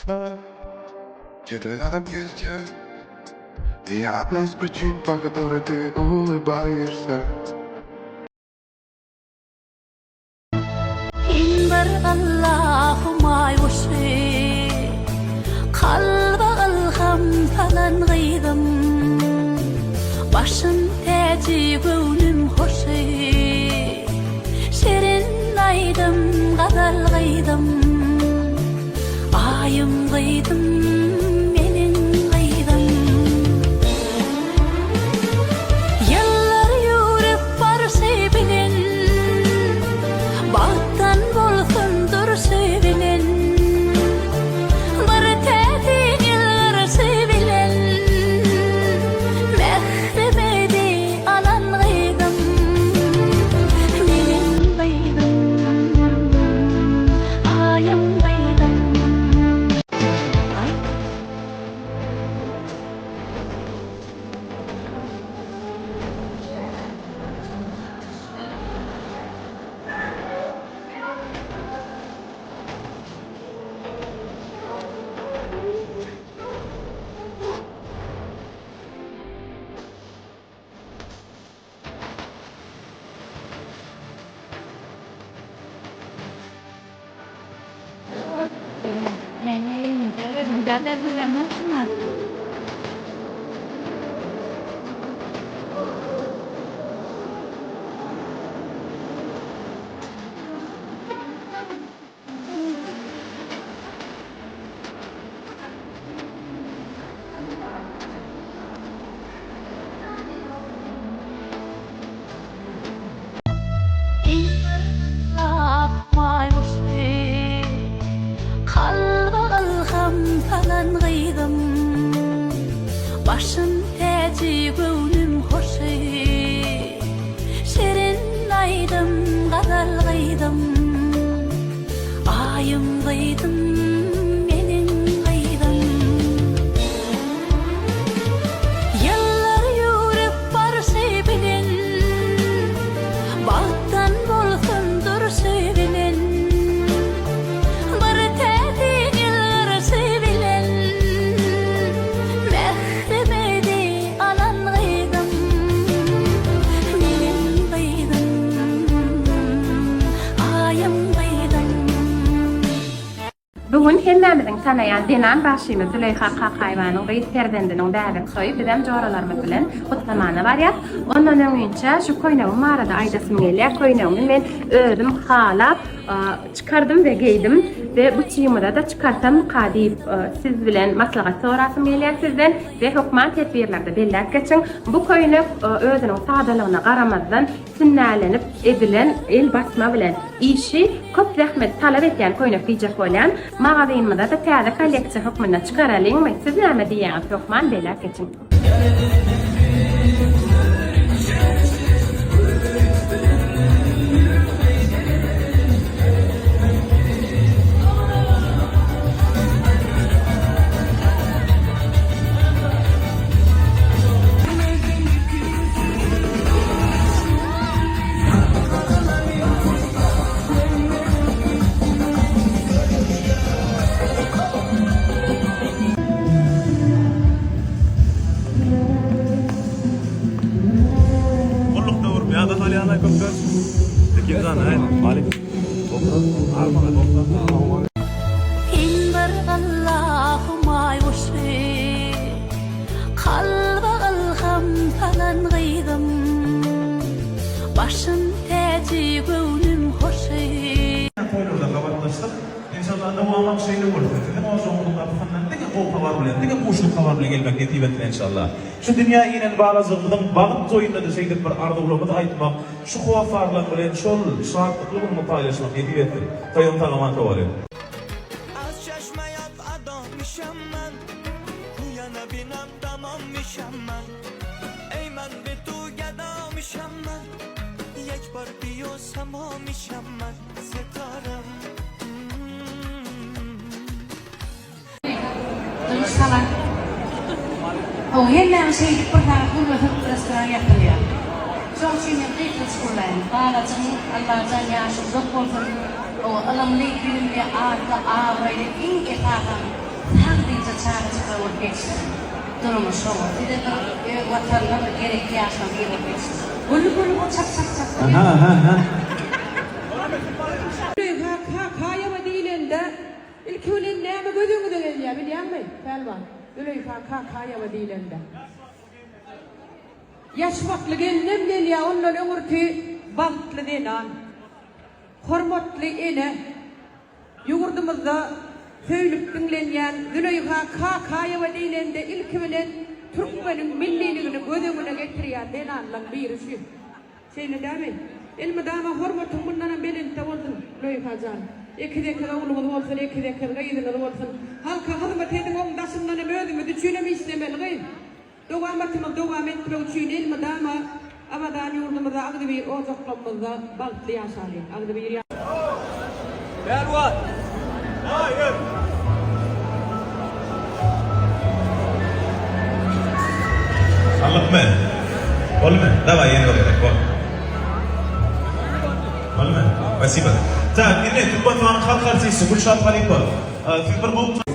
Где-то рядом есть я И одна из причин, по которой ты улыбаешься Iň bir Alla Humaý guşy, Kalba ylham salan gyzym. Başym täji göwnüm hoşy, Şirin aýdym gazal gyzym. Aýym gyzym meniň gyzym. Ýyllar ýüwrüp barşy bilen, Bagtdan bolsun durşy bilen, Bir täsin ýylgyryşy bilen, Mährimizi alan gyzym, Meniň gyzym, Aýym gyzym. Iň bir Ak maýguşy, Kalba ylham salan gyzym. Başym täji, göwnüm hoşy, Şirin aýdym, gazal gyzym. Aýym gyzym, meniň gyzym. Ýyllar ýüwrüp barşy bilen, Bagtdan bolsun durşy bilen, Bir täsin ýylgyryşy bilen, Mährimizi alan gyzym, Meniň gyzym, Aýym gyzym. Bu gün hemmämiziň tanaýan zenan bagşymyz Züleýha Kakaýewanyň gyz perzendiniň bäbek toýy bizem joralarymyz bilen gutlamana barýas. Ondan öňinçä şu köýnegim barada aýdasym gelýär. Köýnegimi men özüm halap çykardym we geýdim we bu çygymyza-da çykarsammyka diýip siz bilen maslahat sorasym gelýär sizden we hökman teswirlerde belläp geçiň. Bu köýnek özüniň sadalygyna garamazdan Sünnälenip edilen el basma bilen işi köp zähmet talap edýän köýnek diýjek bolýan. Magazynymyzada täze kolleksiýa hökmünde çykaralyňmy? Siz näme diýýäňiz hökman belläp geçiň. Gulluk döwrüm ýada salýanlar köpler. Ekimjan aý, Malik. Sen bir Allahym aý guşy, Kalba ylham salan gyzym, Başym täji göwnüm hoşy. Toýlarda gabatlaşdyk. Enşalla dowamam şeýle bolsun. Siziň ojagyňyzyň gapysyndan diňe gowy habar bilen, diňe buşluk habar bilen gelmek nesip etsin enşalla. Şu dünýä inen balajygymyzyň bagt toýunda-da şeýdip bir arzuwlarymyzy aýtmak, şu hossarlaň bilen şol şatlykly günüňi paýlaşmak nesip etsin. Toýuň sag-aman sowaly. Dynç salat. Hawa, hemmämiz şeýdip bir sagat gürlesek restoran ýapylýar. Şoň üçin men gysgaç gürläýin. Balajygyň Allajan ýaşy uzak bolsun. Hawa, ylymly, bilimli, atly, abraýly, iň esasam. çagajyklar bolup ýetişsin. Durmuş oňa. Size bir öz watanyna bir gerekli ýaşlaryň biri bolup ýetişsin. Gül gül bu çak çak çak. Aha aha aha. Züleýha Kakaýewa diýlende, ilki bilen näme göz öňüňize gelýär, bilýäňmi, Pälwan? Züleýha Kakaýewa diýlende. Ýaşmakly gelnem gelýär, ondan öňürti bagtly zenan, hormatly ene, ýurdumyzda söýlüp diňlenýän Züleýha Kakaýewa diýlende ilki bilen türkmeniň milliligini göz öňüne getirýän zenanlaň biri şu. Şeýle dämi? Elmydama hormatyň mundanam belentde bolsun, Züleýha jan. Ekiz-ekiz ogluňyz bolsun, ekiz-ekiz gyzyňyz bolsun. Halka hyzmat ediň, oň daşyndanam özümiz üçinem işlemeli gyz. Dowamatymyzy dowam etmek üçin elmydama abadan ýurdumyzda agzybir ojaklarymyzda bagtly ýaşalyň. Agzybir ýa. Pälwan! Haýyr! Alykmy? Bolmy? Daway ýene bir gezek bol. Bolmy? Spasibo. Tak, indi Türkmenistanyň halk artisti Gülşat Halypow. Siz bir gowy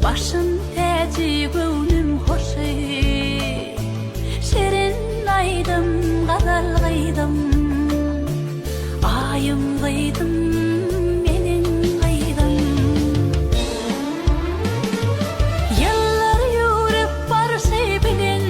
Başym täji göwnüm hoşy Şirin aýdym gazal gyzym Aýym gyzym meniň gyzym Ýyllar ýüwrüp barşy bilen.